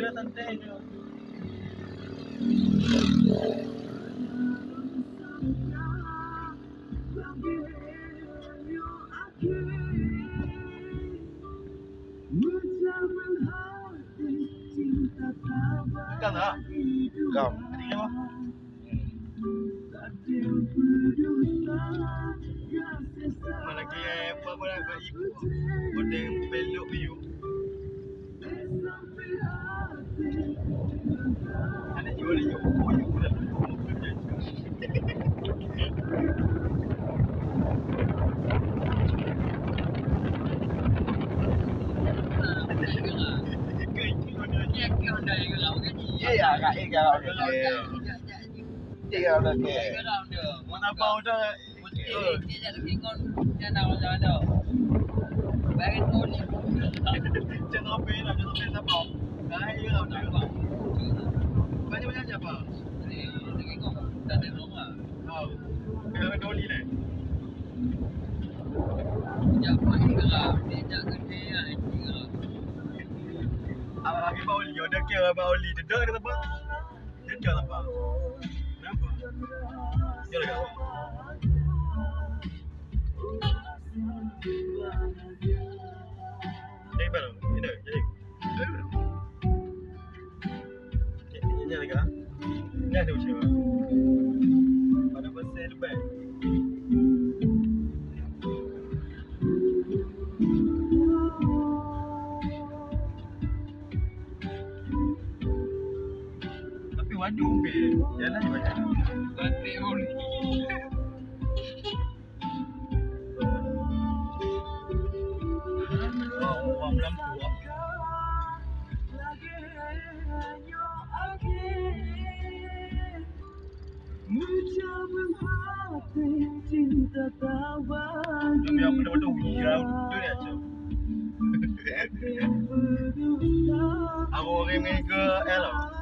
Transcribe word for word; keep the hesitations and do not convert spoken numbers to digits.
Santai je. Kan tak? Kam. Ada lima. Mana kira apa pun nak buat ibu. Kode peluk you. Ada jual you, you pun. Ya, ya, ya, ya. Tiga udah ke? Mana bau dah? Jangan sampai lah, jangan sampai siapa. Dah, ya, dah. Banyak-banyak siapa? Oh, kena doli lah. Apa lagi bau oli? Udah kira bau oli, dedek ke apa? Jejak nampak. Kenapa? Dia lagi awak. Jadi baru, ini jadi. Ini lagi ah. Ini ada usia. Pada pasal depan. Tapi waduh, jalan banyak. Batik pun. Oh, orang lampu. Tapi aku dah tahu dia dah betul ya, cok. Aku orang ni ke, eh, lah.